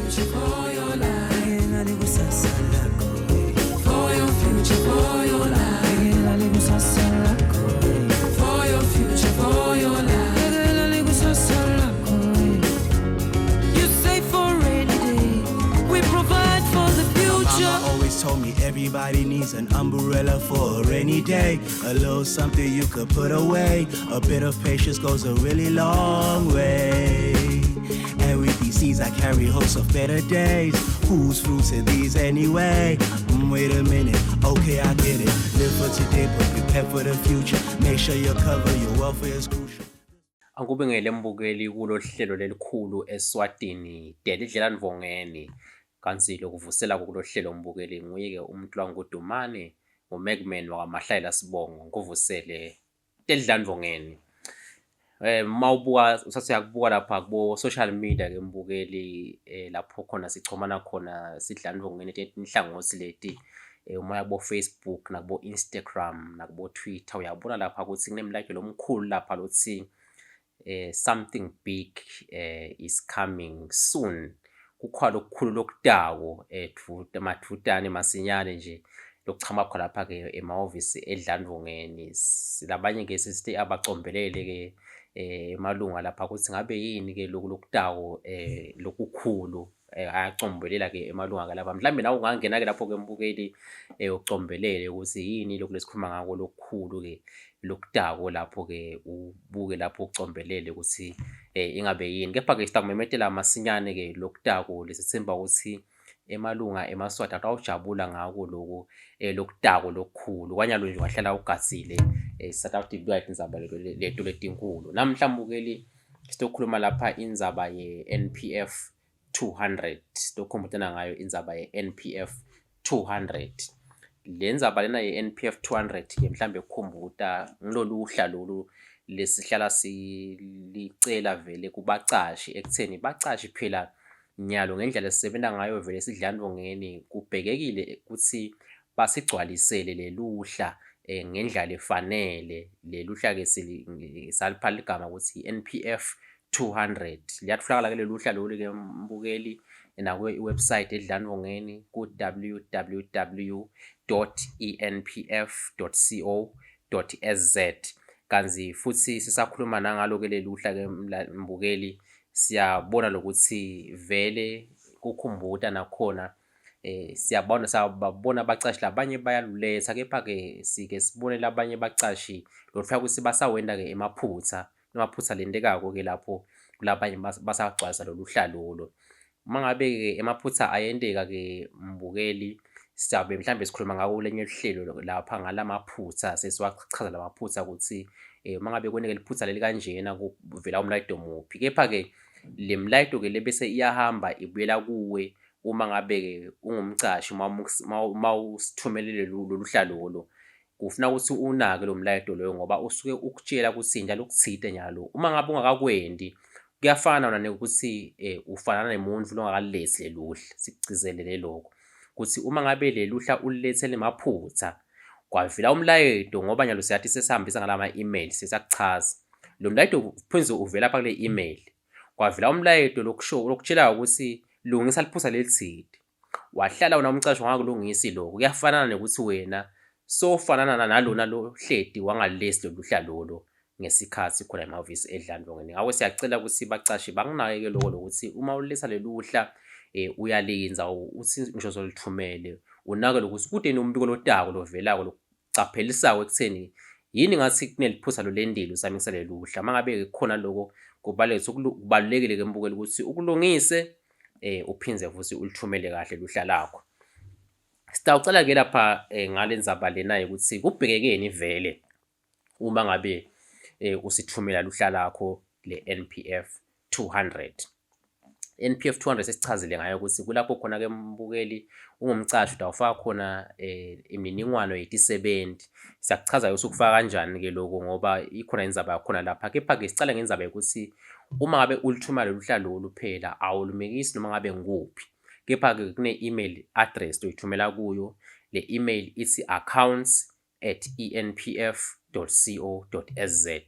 future, for your life. Bhekela likusasa lakho. For your future, for your life. Bhekela likusasa lakho. For your future, for your life. Bhekela likusasa lakho. You save for rainy day. We provide for the future. Mama always told me everybody needs an umbrella for a rainy day. A little something you could put away. A bit of patience goes a really long way. And with these seeds, I carry hopes of better days. Whose fruits are these anyway? Wait a minute, okay, I get it. Live for today, but prepare for the future. Make sure you're covered, your welfare is crucial. Angikubingele mbukeli kulo hlelo lelikhulu eSwatini Delidlela Ndvongeni, kantsi lokuvusela kulo hlelo mbukeli nguye-ke umuntu wangudumane nguMacman wakwaMahlayela Sibongo, ngikuvusele Delidlela Ndvongeni. Mawubuka usathi uyakubuka lapha kubo social media ke mbukeli, lapho khona sichomana khona sidla Ndvongeni tinhlangothi leti, uma uya kubo Facebook nakubo Instagram nakubo Twitter, uyabona lapha ukuthi kunemlagelo omkhulu lapha lothi something big is coming soon. Kukhona lokukhulu lokutako madvutane masinyane nje lokuchama khona lapha-ke emahhovisi eDlandvongeni. Labanye-ke sesithi abacombelele-ke emalunga lapha ukuthi ngabe yini-ke loku lokutako lokukhulu, ayacombelela-ke emalunga lapha. Mhlawumbe nawe ungangena-ke lapho-ke mbukeli, ucombelele ukuthi yini lokhu lesikhuluma ngako lokukhulu-ke lokutako lapho-ke, ubuke lapho ucombelele ukuthi ingabe yini. Kepha-ke sitakumemetela masinyane-ke lokutako, lesitsemba ukuthi emalunga emaSwati atawujabula ngako loku lokutako lokukhulu. Kwanyalo nje ungahlala ugadzile, sisatawutibuka tindzaba leto letinkulu. Namhla mbukeli sitokhuluma lapha indzaba ye-NPF 200, sitokhumbutana ngayo indzaba ye-NPF 200. Le ndzaba lena ye-NPF 200 ke mhlambe kukhumbuta ngilolu hla lolu lesihlala silicela vele kubacashi ekutheni bacashi phela nyalo ngendlela esisebenta ngayo vele sidlandvongeni kubhekekile ukuthi basigcwalisele leluhla ngendlela efanele. Leluhla ke salipha ligama ukuthi i-NPF 200. Liyatholakala ke loluhla lolu ke mbukeli naku i-website eDlandvongeni ku www.enpf.co.za. Kanti futhi sisakhuluma nangalo ke leluhla ke mbukeli, siyabona lokuthi vele kukhumbuta nakhona, siyabona sababona abacashi labanye bayaluletha, kepha-ke sike sibone labanye bacashi lothola ukuthi basawenta-ke emaphutsa lentekako-ke lapho kulabanye basagcwalisa lolu hla lolo. Uma ngabe-ke emaphutsa ayenteka-ke mbukeli, siyabe mhlambe sikhuluma ngako kulenye uhlelo lapha ngalamaphutsa, sesiwachaza lamaphutsa ukuthi uma ngabe kwenteke liphutsa leli kanjena kuvela umlayeto muphi. Kepha-ke le mlayeto-ke le bese iyahamba ibuyela kuwe uma ngabe-ke ungumcashi, uma usithumelele lolu hla lolo, kufuna ukuthi unake lo mlayeto loyo ngoba usuke ukutshela ukuthi njalo okuthite nyalo. Uma ngabe ungakakwendi kuyafana nekuthi ufanana nemuntfu longakaliletsi leluhla. Sikugcizelele lokho ukuthi uma ngabe leluhla ulilethe limaphutsa kwavela umlayeto, ngoba nyalo siyathi sesihambisa ngalama email, sesiyakuchaza lo mlayeto uphindze uvela lapha kule email, kwavela umlayeto lokusho lokutshela ukuthi lungisa liphutsa lelitsite, wahlala wena umcasho wangakulungisi lokho, kuyafanana nekuthi wena sofanana nalona lo hleti wangalilesi lolu hla lolo ngesikhathi khona emahhovisi eDlandvongeni. Ngakho siyacela ukuthi bacashi bakunake lokho lokuthi uma uletha lelu hla, uyalindza uthi ngisho solithumele unake lokuthi kude nombiko lotako lovelako lokucaphelisako ekutheni yini ngathi kuneliphutha lolendile usamisa lelu hla. Uma ngabe kukhona lokho kubalulekile ke mbukeli ukuthi ukulungise, uphindze futhi ulithumele kahle luhla lakho. Sitawucala ke lapha ngale ndzaba lena yokuthi kubhekekeni vele uma ngabe usithumela luhla lakho le-NPF 200. NPF 200 sesichazile ngayo ukuthi kulapho khona ke mbukeli ungumcashi utawufaka khona imininingwano yetisebenti. Siyakuchaza ukuthi ukufaka kanjani ke lokho ngoba ikhona indzaba yakhona lapha. Kepha-ke sicala ngendzaba yokuthi uma ngabe ulithumela lolu hla lolu phela awulumikisi noma ngabe ngikuphi. Kepha-ke kune-email address oyithumela kuyo, le email ithi accounts@enpf.co.za.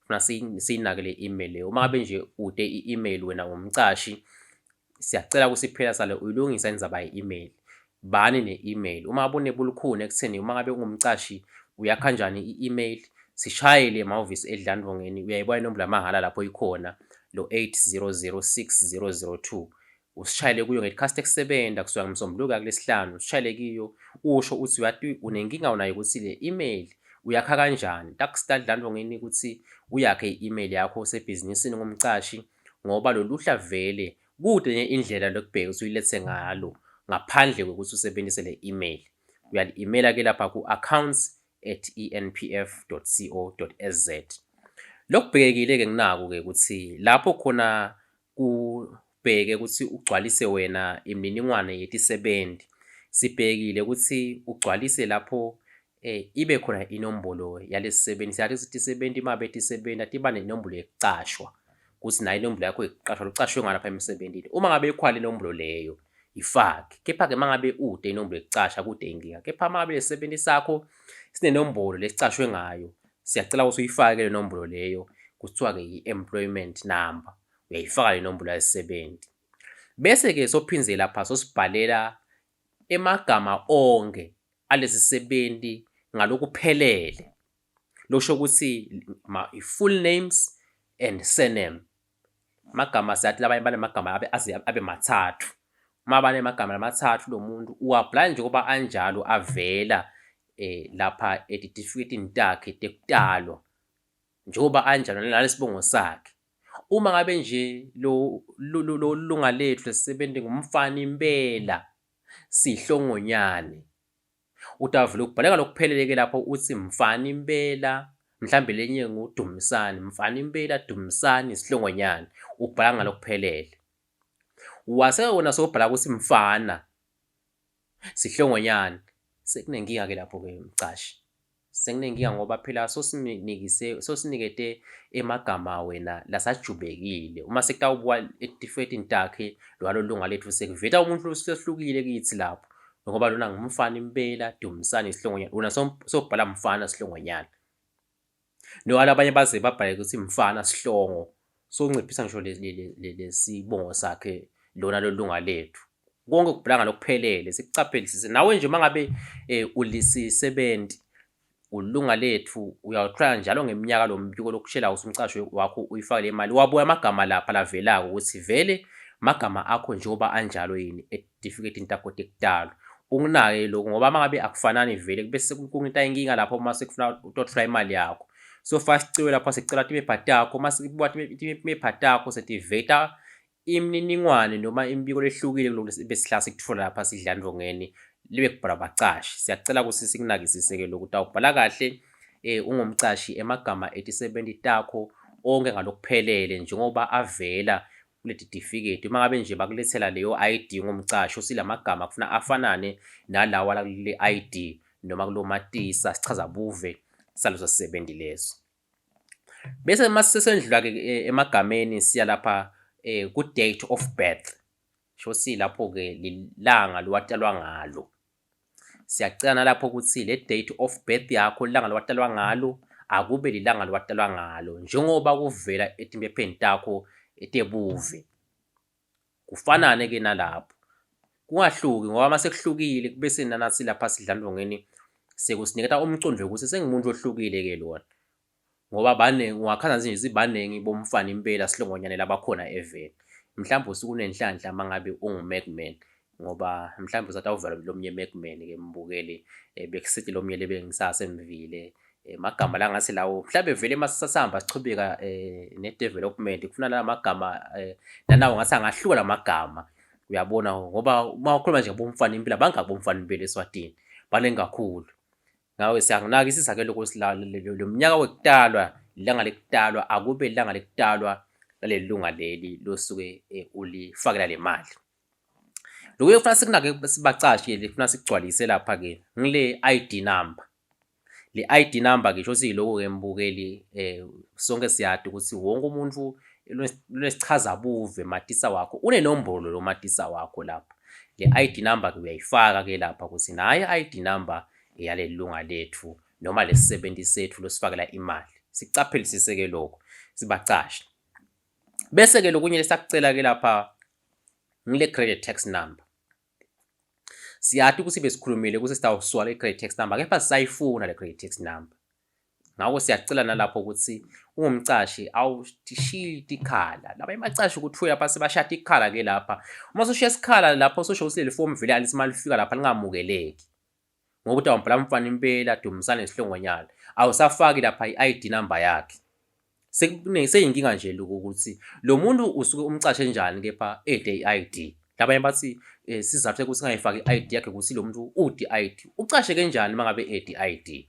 Funa siyinake le email leyo. Uma ngabe nje ude i-email wena ngumcashi Siyacela ukuthi phela sale uyilungisa indzaba ye-email. Bani ne-email. Uma bunebulukhuni ekutheni uma ngabe ungumcashi uyakha kanjani i-email, sishayele emahhovisi eDlandlongeni, uyayibona inombolo yamahhala lapho ikhona lo 8006002. Usishayele kuyo ngesikhathi ekusebenza kusuka ngoMsombuluko kuya kuLwesihlanu, usishayele kiyo usho uthi uyati unenkinga unayo ukuthi le email uyakha kanjani. Takusita Dlandlongeni ukuthi uyakhe i-email yakho usebhizinisini ngumcashi ngoba loluhla vele kude enye indlela lokubheka ukuthi uyilethe ngalo ngaphandle kokuthi usebenzise le email. Uyali-emaila ke lapha ku-accounts at enpf.co.za. Lokubhekekile-ke nginaku-ke ukuthi lapho khona kubheke ukuthi ugcwalise wena imininingwane yetisebenzi, sibhekile ukuthi ugcwalise lapho eh ibe khona inombolo yalesisebenzi. Siyathi sithi isebenzi uma betisebenza tiba nenombolo yokucashwa ukuthi nayo inombolo yakho yokuqashwa lucashwe ngalapha emsebenzini. Uma ngabe ikhwala inombolo leyo ifake, kepha-ke uma ngabe ude inombolo yokucasha kude inkinga. Kepha uma ngabe lesisebenzi sakho sinenombolo lesicashwe ngayo, siyacela ukuthi uyifake le nombolo leyo, kuthiwa-ke i-employment number, uyayifaka le nombolo yesisebenzi. Bese-ke sophinde lapha sosibhalela emagama onke alesisebenti ngalokuphelele, lokusho ukuthi full names and surname. Amagama siyathi labanye banamagama abe aze abe mathathu. Uma banemagama lamathathu lo muntu uwabhala njengoba anjalo avela eh lapha etitifiketini takhe tekutalwa njengoba anjalo nalesibongo sakhe. Uma ngabe nje lo lo lunga lethu lesisebenzi ngumfana impela sihlongonyane Utawuvele ubhale ngalokuphelele-ke lapho uthi mfana impela, mhlambe lenye nguDumisani, mfana impela Dumisani Sihlongonyane, ubhala ngalokuphelele. Wase wona sowubhala ukuthi mfana Sihlongonyane, sekunenkinga-ke lapho-ke mcashi. Senginenkinga ngoba phela sosinikise sosinikete emagama wena lasajubekile. Uma sekutawubuka etitifetini takhe lwalo lunga lethu sekuveta umuntu losehlukile kithi lapho. Ngoba lona ngumfana impela Dumisani Sihlongonyana. Wena sobhala mfana Sihlongonyana. Nowala abanye baze babhale ukuthi mfana Sihlongo. Sonciphisa ngisho lesibongo sakhe lona lolunga lethu. Konke kubhala ngalokuphelele sikucaphelisise. Nawe nje uma ngabe eh, ulisisebenzi ulunga lethu uyawuthola njalo ngeminyaka lo mbiko lokushela usumcasho wakho uyifake le mali wabuya amagama lapha lavelako ukuthi vele magama akho njengoba anjalo yini etifiketini takho tekudalwa unginake lokhu ngoba uma ngabe akufanani vele kube sekukunta inkinga lapho uma sekufuna utothola imali yakho so far siciwe lapha sicela timepha takho uma sibuka timepha takho setiveta Imininingwane noma imibiko lehlukile kulokhu besihlala sikuthola lapha sidla ndongeni libe kubhalwa abacashi. Siyacela ukuthi sikunakisise-ke lokhu. Utawubhala kahle eh, ungumcashi emagama etisebenzi takho onke ngalokuphelele njengoba avela kuleti tifiketi. Uma ngabe nje bakulethela leyo ID ngumcashi usile amagama kufuna afanane nalawa kule ID noma kulomatisa sichaza buve saleso sisebenzi leso. Bese masesendlula-ke eh, emagameni siya lapha eh, ku-date of birth sho silapho-ke lilanga lowatalwa ngalo. Siyacela nalapho ukuthi le date of birth yakho ilanga lowatalwa ngalo akube lilanga lowatalwa ngalo njengoba kuvela etimphepheni takho tebuve. Kufanane ke nalapho. Kungahluki ngoba uma sekuhlukile kubese nanathi lapha sidlandongeni sekusiniketa umcondo wokuthi sengumuntu ohlukile ke lona. Ngoba baningi ungakhala nje zibaningi bomfana impela sihlongonyane labakhona eveni. Mhlawumbe usuke unenhlanhla uma ngabe ungu-Macman ngoba mhlawumbe usatawuvela lomunye Macman ke mbukeli eh, bekusithi lomunye lebengisasemvile eh, magama la ngathi lawo mhlawumbe vele uma sisahamba sichubeka eh, ne-development kufuna la magama eh, nanawo ngathi angahluka la magama uyabona ngoba uma ukhuluma nje ngabomfana impela bangaki bomfana impela eSwatini baningi kakhulu ngawe siyakunakisisa ke lokho lo mnyaka wekutalwa ilanga lekutalwa akube ilanga lekutalwa laleli lunga leli losuke eh, ulifakela le mali lokho kufanele sikunake sibacashe kufuna sikugcwalise lapha ke ngile ID number Le ID number ngisho siyiloko-ke mbukeli eh sonke siyadi ukuthi wonke umuntu lunesichazabuve matisa wakho unenombolo lo matisa wakho lapha. Le ID number ke uyayifaka ke lapha ukuthi nayi ID number yaleli lunga lethu noma lesisebenzi sethu losifakela imali. Sicaphelisise ke lokho sibacashe. Bese ke lokunye lesakucela ke lapha Ngile credit tax number. Siyati ukuthi besikhulumile ukuthi sitawusuka le credit tax number kepha sisayifuna le credit tax number. Ngakho siyacela nalapho ukuthi ungumcashi awushiyi tikhala. Laba emacashi ukuthi lapha sebashaya tikhala ke lapha. Uma ushiya isikhala lapho usosho ukuthi leli fomu vele alithi malifika lapha lingamukeleki. Ngoba utawumbhala mfana impela dumisane sihlongonyana. Awusafaki lapha i-ID number yakhe. Seyinkinga nje lokhu ukuthi lo muntu usuke umcashe njani kepha ede i-ID. Labanye bathi eh, sizathu sekuthi singayifaki i-ID yakhe ukuthi lo muntu ude i-ID. Ucashe kanjani uma ngabe ede i-ID?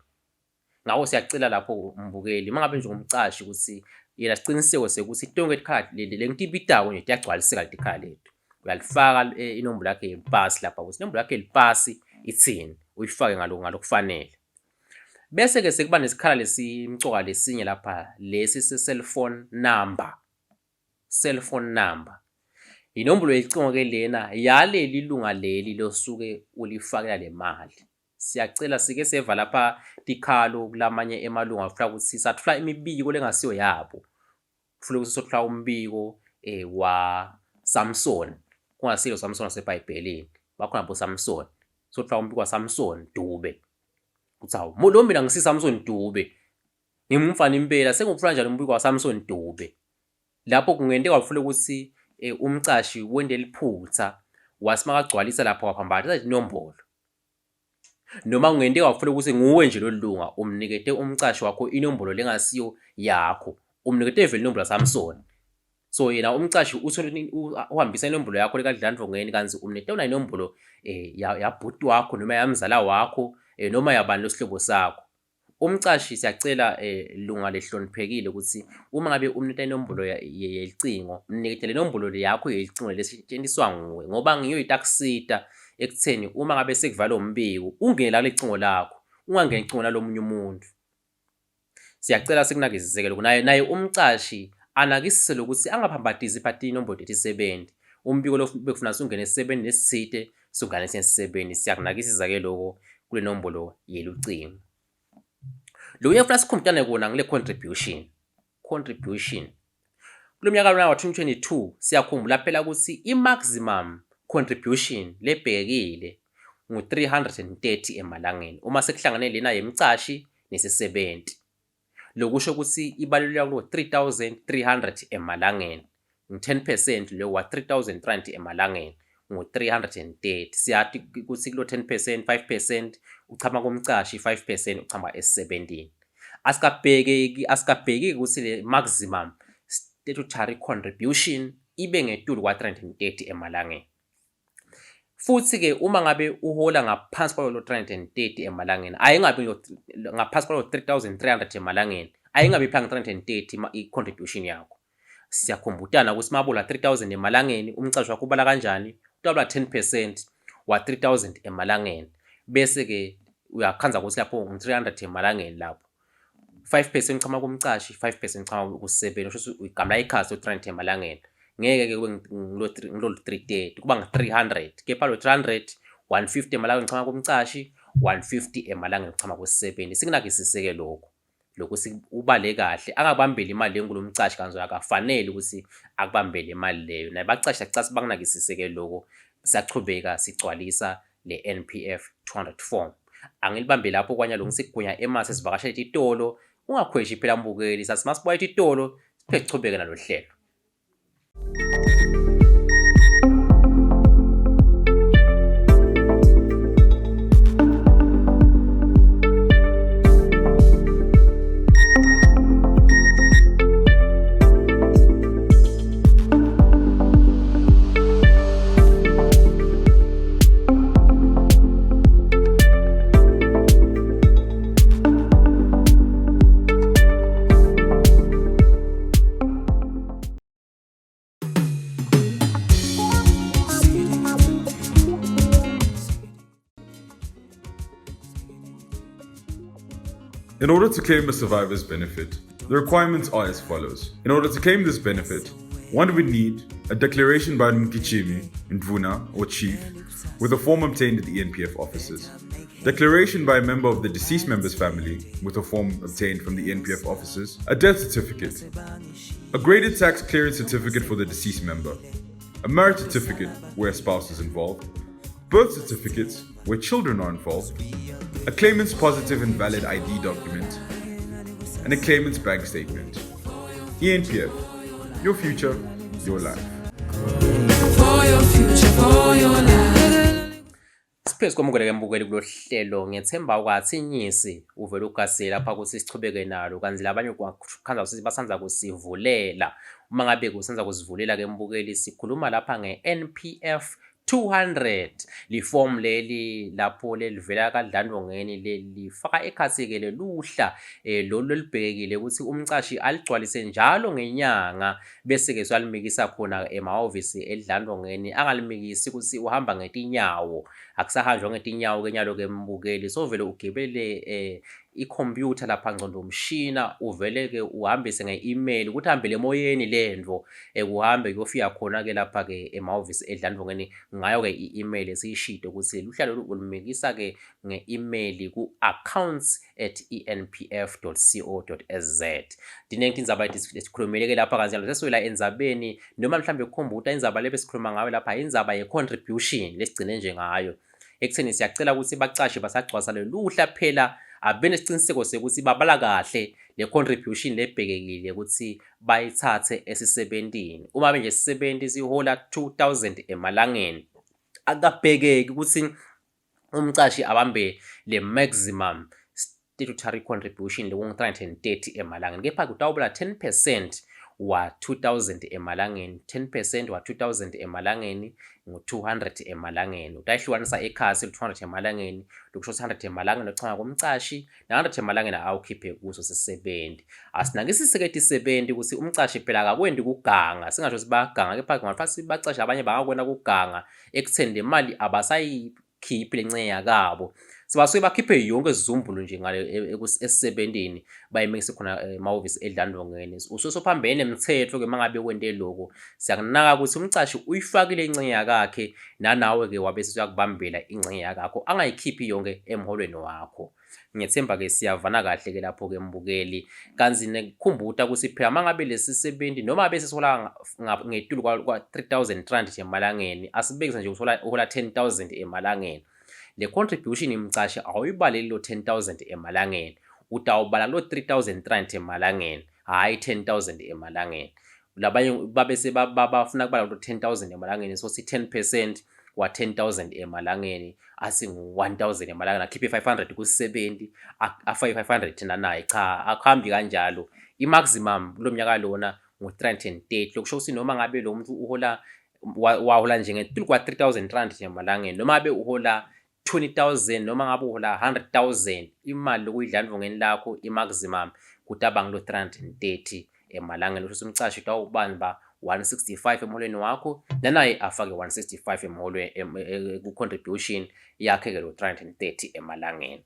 Ngakho siyacela lapho mbukeli uma ngabe nje ungumcashi ukuthi yena siqiniseko sekuthi tonke tikhala lengitibitako nje tiyagcwaliseka letikhala lethu. Uyalifaka eh, inombolo yakhe yelipasi lapha ukuthi inombolo yakhe yelipasi ithini uyifake ngalokufanele. Bese-ke sekuba nesikhala lesimcoka lesinye lapha lesi se-cellphone number. Cellphone number. Inombolo yecingo-ke lena yaleli lunga leli losuke ulifakela le mali. Siyacela sike seva lapha tikhalo kulamanye emalunga afuna ukuthi sathola imibiko lengasiyo yabo. Kufuna ukuthi sothola umbiko eh, wa Samson kungasilo Samson wasebhayibhelini bakhona bo Samson sothola umbiko wa Samson Dube kuthi hawu lo mina ngisi Samson Dube ngingumfana impela sengufuna njani umbiko wa Samson Dube lapho kungenteka ufuna ukuthi eh, umcashi wente liphutha wasimakagcwalisa lapho waphambanisa inombolo Noma kungenteka ufune ukuthi nguwe nje lolunga umnikete umcashi wakho inombolo lengasiyo yakho, umnikete vele inombolo yaSamsoni. So yena umcashi uthole uhambisa inombolo yakho lekadlandvongeni kanti umnikete yona inombolo eh, yabhuti wakho noma yamzala wakho eh, noma yabani losihlobo sakho. Umqashi siyacela eh, lunga lehloniphekile ukuthi uma ngabe umnika inombolo yelicingo mnikete le nombolo yakho yelicingo lesetshenziswa nguwe ngoba ngiyo itakusita ekutheni uma ngabe sekuvalwa umbiko ungene la kulecingo lakho ungangeni icingo lalomunye umuntu. Siyacela sikunakisise-ke lokhu naye naye umqashi anakisise lokuthi angaphambadisi iphathi inombolo yetisebenzi umbiko lo bekufuna sungene esisebenzini lesithite sungane esinye isisebenti siyakunakisisa-ke loko kule nombolo yelucingo. Lokunye kufuna sikhumbutane kona ngile contribution contribution kulo mnyaka lona wa-2022 siyakhumbula phela ukuthi i-maximum contribution lebhekile ngu-330 emalangeni uma sekuhlangane lena yemcashi nesisebenzi. Lokusho ukuthi ibaluleka kulo 3300 emalangeni. Ngu-10 percent leyo wa 3300 emalangeni ngu-330. Siyati ukuthi kulo 10 percent 5 percent uchama kumcashi 5 percent uchama esisebentini. Asikabheki asikabheki ukuthi le maximum statutory contribution ibe ngetulu kwa-330 emalangeni. Futhi-ke uma ngabe uhola ngaphansi kwalolo 330 emalangeni, ayingabi ngaphansi kwalolo 3300 emalangeni, ayingabi phansi 330 i-contribution yakho. Siyakhumbutana ukuthi mabula 3000 emalangeni, umcashi wakho ubala kanjani? Utabula 10% wa 3000 emalangeni. Bese-ke uyakhanza ukuthi lapho ngu-300 emalangeni lapho. 5 percent uchama kumcashi 5 percent uchama kusisebenzi kusho ukuthi uyigamula ikhasi lo-300 emalangeni ngeke-ke kube ngilolu 330 kuba ngu-300 kepha lo 300 150 emalangeni uchama kumcashi 150 emalangeni uchama kusisebenzi sikunakisise-ke lokho lokuthi ubale kahle angabambeli imali leyo kulomcashi kanti akafanele ukuthi akubambele imali leyo naye bacashi akucasi bakunakisise-ke lokho siyachubeka sigcwalisa le NPF 200 form. Angilibambe lapho kwanyalo ngisigunya emase sivakashele titolo ungakhweshi phela mbukeli sathi masibuya titolo siphinde sichubeke nalo hlelo. In order to claim a survivor's benefit, the requirements are as follows. In order to claim this benefit, one would need a declaration by Mkichimi, Ndvuna, or chief, with a form obtained at the ENPF offices, declaration by a member of the deceased member's family, with a form obtained from the ENPF offices, a death certificate, a graded tax clearance certificate for the deceased member, a marriage certificate where a spouse is involved, birth certificates where children are involved, a claimant's positive and valid ID document, and a claimant's bank statement. ENPF, your future, your life. For your future, for your life. Siphezu kwamukele mbukeli kulohlelo ngethemba ukwathi inyisi uvele ugasile lapha ukuthi sichubeke nalo kanti labanye kwakhanza ukuthi basanza kusivulela. Uma ngabe kusanza kusivulela ke mbukeli, sikhuluma lapha nge-NPF 200, lifomu leli lapho lelivela kaDlandlongeni, lelifaka ekhatsi-ke leluhla lolu lolubhekekile ukuthi umcashi aligcwalise njalo ngenyanga, bese-ke swalimikisa khona emahhovisi eDlandlongeni. Angalimikisi ukuthi uhamba ngetinyawo, akusahanjwa ngetinyawo-ke nyalo-ke mbukeli, sovele ugibele ikhompyutha lapha, ngcondvomshina, uvele-ke uhambise nge-email ukuthi hambele emoyeni lento, kuhambe kuyofika khona-ke lapha-ke emahhovisi eDlandlongeni ngayo-ke i-email esiyishilo ukuthi luhla lolu ulumikisa-ke nge-email ku-accounts@enpf.co.za. Dinengi tindzaba lesikhulumile-ke lapha kanjalo, sesiwela endzabeni noma mhlawumbe kukhomba indzaba le besikhuluma ngayo lapha, indzaba ye-contribution lesigcine nje ngayo ekutheni siyacela ukuthi bacashe basagcwasa loluhla phela abe nesiciniseko sekuthi babala kahle le contribution lebhekekile ukuthi bayithathe esisebentini. Uma nje isisebenti sihola 2000 emalangeni, akabhekeki ukuthi umcashi abambe le maximum statutory contribution lekungu-330 emalangeni, kepha kutawubala 10% wa 2000 emalangeni. 10% wa 2000 emalangeni ngu-200 emalangeni. Utayihlukanisa ekhasi lu-200 emalangeni, lokusho ukuthi 100 emalangeni lochanga kumcashi na-100 emalangeni awukhiphe kuso sisebenti. Asinakisise-ke tisebenti ukuthi umcashi phela akakwendi kuganga, singasho ukuthi bayaganga, kepha kungafasi bacashi abanye bangakwena kuganga ekutheni le mali abasayikhiphi lencenye yakabo, sebasuke bakhiphe yonke isizumbulu nje ngale esisebentini, bayimikise khona emahhovisi eDlandlongeni. Usuke sophambene nemthetho-ke uma ngabe wente lokho. Siyakunaka ukuthi umcashi uyifakile ingcenye yakakhe, nanawe-ke wabe sesuyakubambela ingcenye yakakho, angayikhiphi yonke emholweni wakho. Ngiyethemba-ke siyavana kahle-ke lapho-ke mbukeli. Kanti nekukhumbuta ukuthi phela uma ngabe lesi sebenzi noma bese sihola ngetulu kwa-3,300 emalangeni, asibekise nje uthola uhola 10,000 emalangeni, le contribution imcashi awuyibaleli lo 10,000 emalangeni, utawubala lo 3,300 emalangeni, hhayi 10,000 emalangeni. Labanye babese bafuna kubala lo 10,000 emalangeni, so si 10% wa 10,000 emalangeni asingu 1000 emalangeni, akhiphe 500 kusisebenzi, afake 500 thina naye. Cha, akuhambi kanjalo. I-maximum kulo mnyaka lona ngu-330, lokusho ukuthi noma ngabe lo muntu uhola wahola nje ngetulu kwa 3300 emalangeni, noma ngabe uhola 20,000, noma ngabe uhola 100,000, imali lokuyidlandlongeni lakho i-maximum kutaba ngilo 330 emalangeni. Kusho umcashi utawubamba 165 emholweni wakho, nanaye afake 165 emholweni ku-contribution yakhe-ke lo 330 emalangeni.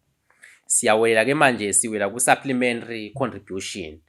Siyawelela-ke manje, siwela ku-supplementary contribution.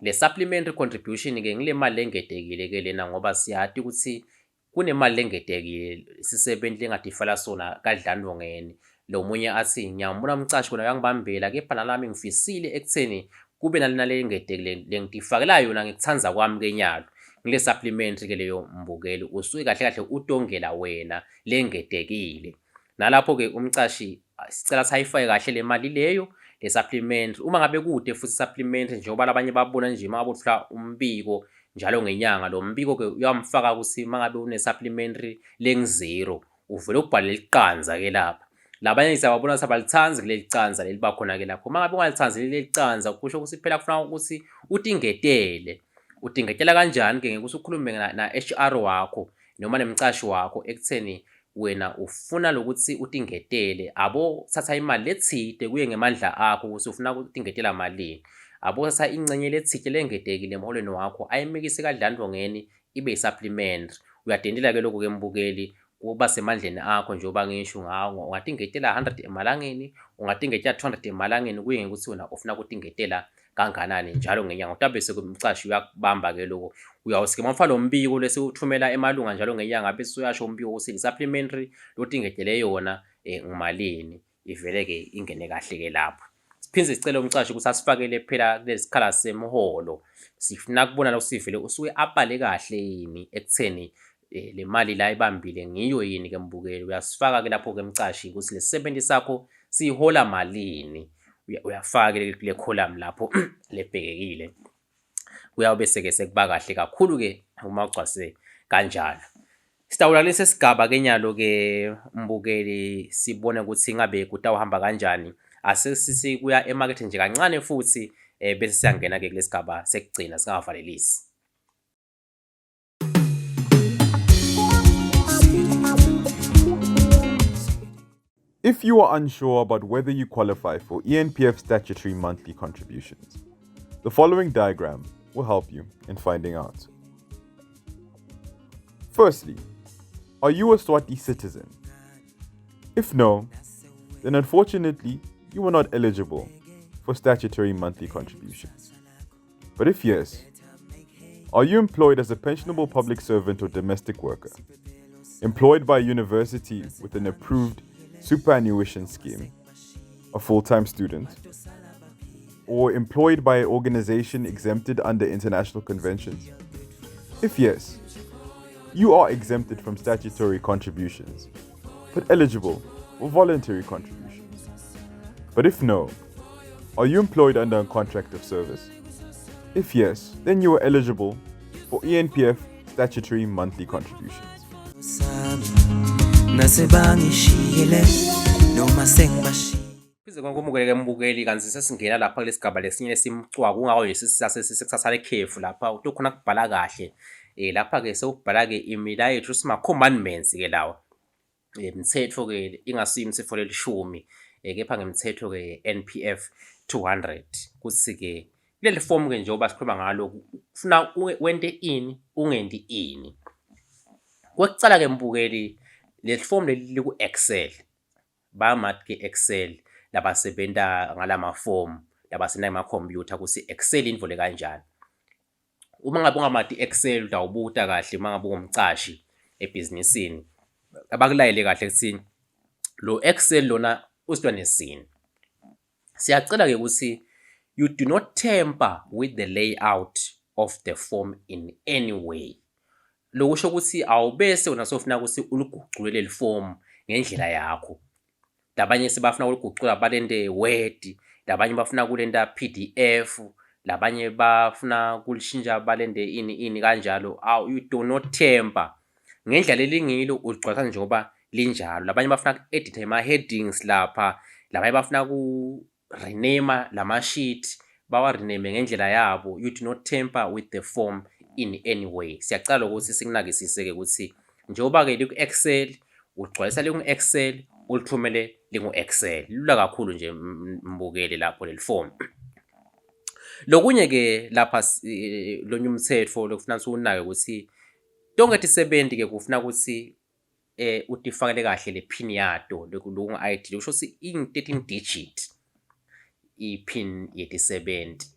Le supplementary contribution-ke ngile mali lengedekile-ke lena, ngoba siyati ukuthi kunemali lengedekile sisebenzi lengatifala sona kaDlandlongeni. Lo munye athi ngiyambona umcashi kona uyangibambela, kepha nalami ngifisile ekutheni kube nalena lengedekile lengitifakela yona ngikuthanda kwami kenyalo. Ngile supplementary ke leyo mbukeli, usuke kahle kahle utongela wena lengedekile. Nalapho-ke umcashi sicela sayifake kahle le mali leyo, le supplementary. Uma ngabe kude futhi supplementary, njengoba labanye babona nje uma ngabe uthola umbiko njalo ngenyanga, lo mbiko-ke uyamfaka ukuthi uma ngabe une-supplementary lengu-zero, uvele ubhale liqanza-ke lapha. Labanye siyababona ukuthi abalithandi kuleli canza leli bakhona-ke lapho. Uma ngabe ungalithandi leli canza, kusho ukuthi phela kufuna ukuthi utingetele. Utingetela kanjani-ke? Ngekuthi ukhulume na-HR wakho noma nemcashi wakho ekutheni wena ufuna lokuthi utingetele, abo thatha imali lethide kuye ngemandla akho ukuthi ufuna ukutingetela malini, abo thatha ingcenye lethide lengedekile emholweni wakho ayimikise kaDlandlongeni ibe yi-supplementary. Uyadendela-ke lokhu-ke mbukeli, kuba semandleni akho njengoba ngisho ngawo, ungatingetela 100 emalangeni, ungatingetela 200 emalangeni, kuye ngekuthi wena ufuna ukutingetela kanganani njalo ngenyanga. Utabe sekumcashi uyakubamba-ke lokho, uyawusike mawufaka lo mbiko lesiwuthumela emalunga njalo ngenyanga, bese uyasho umbiko ukuthi i-supplementary lotingetele yona ngumalini, ivele-ke ingene kahle-ke lapho. Siphinde sicele umcashi ukuthi asifakele phela kulesi sikhala semholo, sifuna kubona lo sivele usuke abhale kahle yini ekutheni Eh, le mali la ibambile ngiyo yini ke mbukeli? Uyasifaka ke lapho ke mcashi ukuthi lesisebenzi sakho sihola malini. Uyafaka ke kule column lapho lebhekekile. Kuyawube seke sekuba kahle kakhulu ke uma ugcwase kanjalo. Sitawula lesi sigaba ke nyalo ke mbukeli sibone ukuthi ngabe kutawuhamba kanjani. Ase sithi kuya emakethe nje kancane futhi eh, bese siyangena ke kulesigaba sekugcina singavalelisi. If you are unsure about whether you qualify for ENPF statutory monthly contributions, the following diagram will help you in finding out. Firstly, are you a Swati citizen? If no, then unfortunately, you are not eligible for statutory monthly contributions. But if yes, are you employed as a pensionable public servant or domestic worker? Employed by a university with an approved superannuation scheme, a full time student, or employed by an organization exempted under international conventions? If yes, you are exempted from statutory contributions, but eligible for voluntary contributions. But if no, are you employed under a contract of service? If yes, then you are eligible for ENPF statutory monthly contributions. Pheze konke umukeleke mbukeli kanti sesingena lapha kulesigaba lesinye lesimcwa kungako nje sisase sisekusasa lekhefu lapha utokhona kubhala kahle eh lapha ke sewubhala ke imilayeto sima commandments ke lawa Imithetho-ke ingasiyo imithetho lelishumi kepha ngemithetho-ke NPF 200 kuthi-ke kuleli fomu-ke njengoba sikhuluma ngalo kufuna wente ini ungenti ini. Kwekucala-ke mbukeli leli fomu leli liku-Excel bayamati-ke Excel labasebenta ngalamafomu labasebenta ngemakhompyutha kutsi Excel intfo lekanjani. Uma ngabe ungamati i-Excel utawubuta kahle uma ngabe ungumcashi ebhizinisini abakulayele kahle kuthini lo Excel lona usilwane sini. Siyacela-ke ukuthi you do not tamper with the layout of the form in any way. Lokusho ukuthi awubese wena sofuna ukuthi uligucule leli form ngendlela yakho. Labanye sebafuna kuligucula balente Word, labanye bafuna kulenta PDF, labanye bafuna kulishintsha balente ini ini kanjalo. Aw, you do not tamper. Ngendlela lelingilo uligcwalisa njengoba linjalo. Labanye bafuna ku-editha ama-headings lapha, labanye bafuna ku rename lama sheet bawa rename ngendlela yabo. You do not tamper with the form in any way. Siyacela ukuthi sikunakisise ke ukuthi njengoba ke liku Excel ugcwalisa lingu Excel ulithumele lingu Excel. Lula kakhulu nje mbukeli lapho leli form. Lokunye ke lapha lonye umthetho lokufuna siwunake ukuthi tonke tisebenti ke kufuna ukuthi eh utifakele kahle le pin yato lokungu ID kusho ukuthi ing 13 digit i-pin yetisebenzi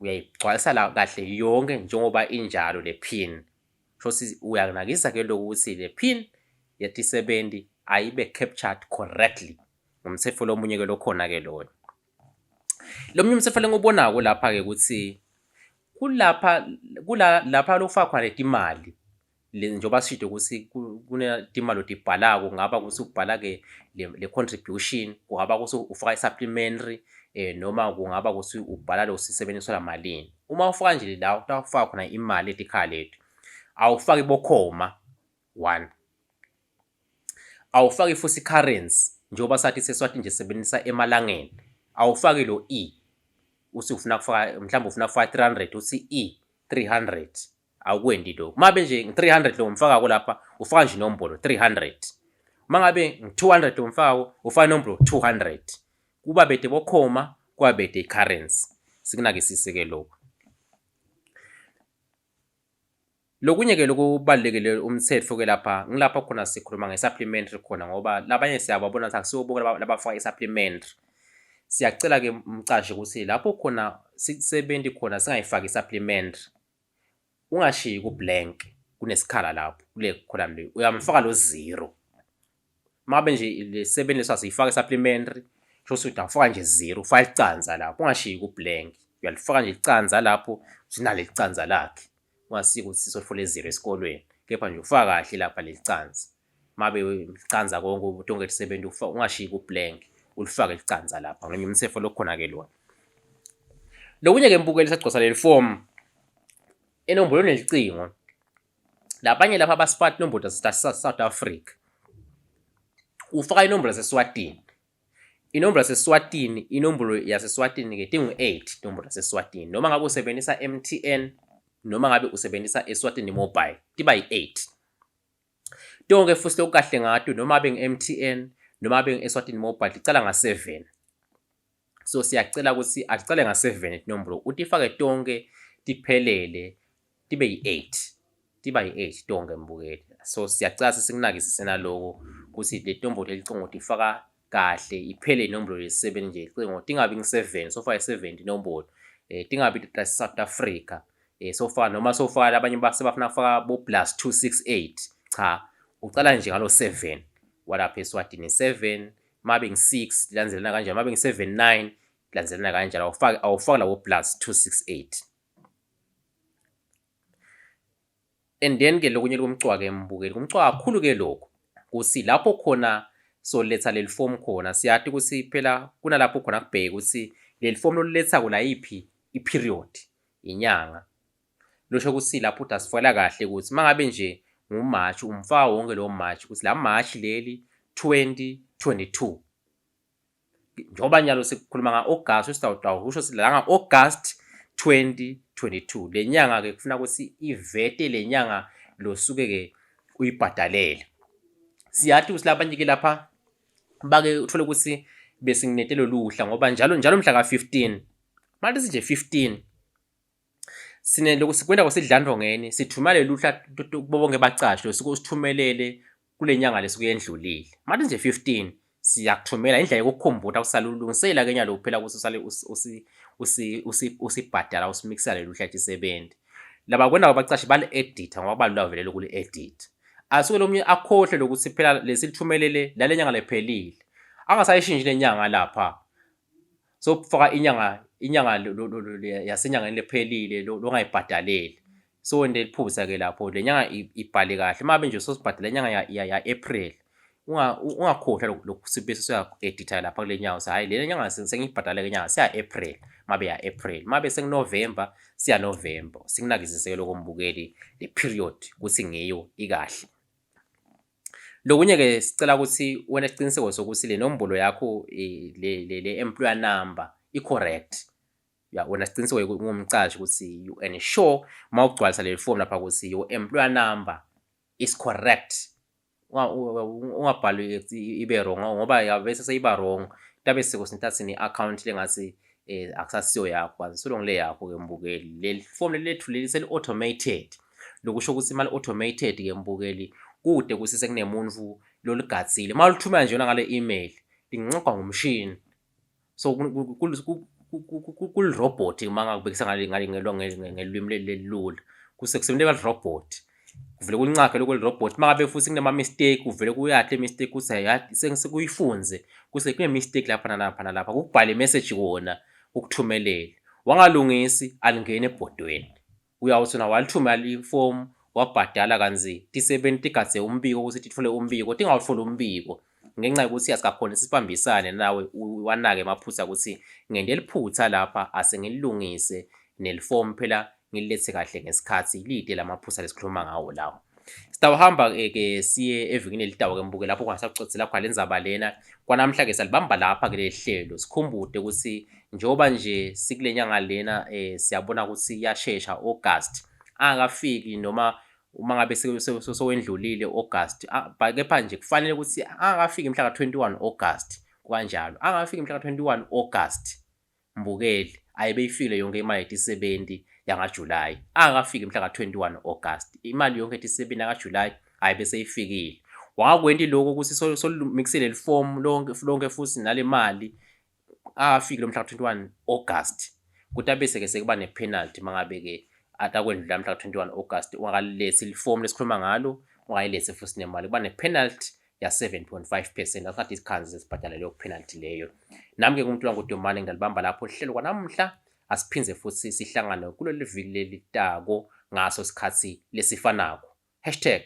uyayigcwalisa la kahle yonke njengoba injalo le pin kusho ukuthi uyanakisa ke lokhu ukuthi le pin yetisebenzi ayibe captured correctly ngumthetho lomunye ke lokhona ke loyo. Lomunye umthetho lengiwubonako lapha ke ukuthi kulapha kula lapha lokufaka khona letimali njengoba sishilo ukuthi kunetimali otibhalako kungaba ukuthi ubhala-ke le contribution, kungaba ukuthi ufaka i-supplementary noma kungaba ukuthi ubhala lo sisebenzi malini. Uma ufaka nje la utawufaka khona imali etikhala leti, awufaki bokhoma one, awufaki futhi i-currency njengoba sathi seSwati nje sisebenzisa emalangeni, awufaki lo E uthi ufuna kufaka mhlawumbe ufuna kufaka 300 uthi E 300 awukwendi lokho. Uma ngabe nje ngi-300 lo ngimfakako lapha ufaka nje inombolo 300. Uma ngabe ngi-200 lo ngimfakako ufaka inombolo 200. Kuba bede bokhoma kuba bede i-currency. Sikunakisise-ke lokho. Lokunye-ke lokubalulekile umthetho-ke lapha ngilapha khona sikhuluma nge-supplementary khona ngoba labanye siyababona ukuthi akusibo bonke labafaka i-supplementary. Siyacela-ke mcashi ukuthi lapho khona sisebenzi khona singayifaki i-supplementary ungashiyi ku-blank kunesikhala lapho kule column le uyamfaka lo zero. Uma nje le sebenzi leso asiyifake supplementary kusho ukuthi utawufaka nje zero ufaka licandza lapho ungashiyi ku-blank uyalifaka nje licandza lapho sinale licandza lakhe ungasiki ukuthi sisofole zero esikolweni. Kepha nje ufaka kahle lapha lelicansi. Mabe licanza konke tonke tisebenti ungashiyi ku-blank ulifake licanza lapha ngenye umtsetfo lokhona-ke lona. Lokunye-ke mbukeli sagcosa leli fomu enombolo nelicingo. Labanye lapha basifaka tinombolo tase-South Africa. Ufaka inombolo yaseSwatini. Inombolo yaseSwatini, inombolo yaseSwatini-ke tingu-8 inombolo yaseSwatini. Noma ngabe usebenzisa MTN noma ngabe usebenzisa eSwatini Mobile tiba yi-8. Tonke futhi lokukahle ngato noma abe ngu-MTN noma abe ngu-Eswatini Mobile ticala nga-7. So siyacela ukuthi aticale nga-7 tinombolo utifake tonke tiphelele tibe yi-8 tiba yi-8 tonke mbukeli. So siyacela sikunakisise naloko ukuthi le tinombolo lelicingo tifaka kahle iphele inombolo yesi-7 nje icingo tingabi ngu-7 sofaka i-7 inombolo eh tingabi ta-South Africa eh sofaka noma sofaka labanye basebafuna kufaka bo plus 268 cha ucala nje ngalo 7 walapha eSwatini 7 mabe ngi-6 landzelana kanjalo mabe ngi-7 9 landzelana kanjalo awufaki awufaki lawo plus 268 and then ke lokunye lokumcwa ke mbukeli kumcwa kakhulu ke lokho kusi lapho khona soletha leli form khona siyati ukuthi phela kunalapho khona kubheke ukuthi leli form lolilethako la yiphi i-period inyanga losho ukuthi lapho uthi asifakela kahle ukuthi mangabe nje nguMarch umfaka wonke lo March ukuthi la March leli 2022 njengoba nyalo sikhuluma nga-August usitawutawu kusho ukuthi la nga-August 2022 le nyanga ke kufuna ukuthi ivete le nyanga losuke ke uyibhadalele siyathi ukuthi labanye ke lapha bake uthole ukuthi besinginete loluhla ngoba njalo njalo mhla ka-15 manje sinje 15 sine lokhu sikwenda kwasidlandongeni sithumela loluhla kubo bonke bacashi losuke usithumelele kule nyanga lesuke yendlulile manje nje 15 siyakuthumela indlela yokukhumbuta usalulungisela ke nyalo kuphela ukuthi usale usibhadala usimikisela lolu hla tisebenzi laba kwena abacashi bali-editha ngoba kubalula vele lokuli-editha asuke lo munye akhohlwe lokuthi phela lesilithumelele lale nyanga lephelile angasayishintshi le nyanga lapha sokufaka inyanga inyanga yasenyangeni lephelile longayibhadaleli so wente liphutha ke lapho le nyanga ibhale kahle uma nje sosibhadala inyanga ya-April ungakhohlwa lokhu bese usuya-editha lapha kule nyanga uthi hhayi le nyanga sengiyibhadala ke nyanga siya-April mabe ya-April mabe sengu-November siya-November sikunakisise-ke lokho mbukeli le period ukuthi ngiyo ikahle. Lokunye-ke sicela ukuthi wena isiqiniseko sokuthi le nombolo yakho le le le employer number i-correct. Ya wena siqiniseko ungumqashi ukuthi you ensure uma ugcwalisa leli form lapha ukuthi your employer number is correct. Ungabhali ibe wrong ngoba bese seyiba wrong. Tabe sekusintathi ne-account lengathi akusasiyo yakho kanti solongi le yakho ke mbukeli. Leli form lethu leli seli-automated. Lokusho ukuthi imali automated ke mbukeli kude ukuthi sekunemuntu lolugadzile. Uma ulithumela nje ngale email lingincogwa ngumshini. So kulirobhothi uma ngakubekisa ngelwimi lelula. Kusekusebenzeka lirobhothi. Kuvele kulincage lokho lirobhothi. Uma ngabe futhi kunama-mistake kuvele kuyahle mistake ukuthi sekuyifunze kuse kune-mistake lapha nalapha nalapha. Kukubhale i-message kona ukuthumelele. Wangalungisi alingeni ebhodweni. Uyawuthi wena walithumela ifomu wabhadala kanzi tisebenti tigadze umbiko ukuthi titfole umbiko tingawutfoli umbiko ngenxa yokuthi asikakhoni sibambisane nawe wanake emaphutha ukuthi ngente liphutha lapha asengilungise nelifomu phela ngililethe kahle ngesikhathi lide lamaphutha lesikhuluma ngawo lawo. Sitawuhamba ke siye evikini elitawo ke mbuke lapho kungasakucocela khona lenzaba lena kwanamhla ke salibamba lapha ke hlelo sikhumbude ukuthi njengoba nje sikule nyanga lena siyabona ukuthi iyashesha August angakafiki noma uma ngabe sewendlulile August kepha nje kufanele ukuthi angakafiki mhla ka-21 August kanjalo angakafiki mhla ka-21 August Mbukeli ayibe ifile yonke imali etisebenzi yangaJulayi angakafiki mhla ka-21 August imali yonke etisebenzi yangaJulayi ayibe seyifikile wangakwenti lokho ukuthi solumikisele lifomu lonke lonke futhi nale mali angakafiki lo mhla ka-21 August kuthi abese-ke sekuba ne-penalty mangabe-ke atakwendlula mhla ka-21 August ungakalilethi lifomu lesikhuluma ngalo ungayilethi futhi nemali kuba ne-penalty ya 7.5% asikade isikhanzi sesibhadala leyo penalty leyo. Nami ke ngumuntu wanguDumane ngidalibamba lapho hlelo kwanamhla asiphindze futhi sihlangane kuleli viki lelitako ngaso sikhathi lesifanako. Hashtag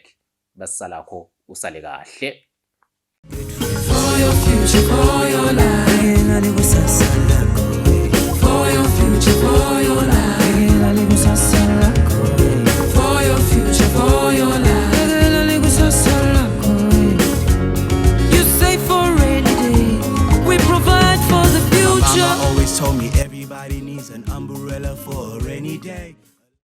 basisalakho usale kahle. For your future, for your life. For your future, for your life. For your future, for your life. You save for rainy day. We provide for the future. Mama always told me everybody needs an umbrella for a rainy day.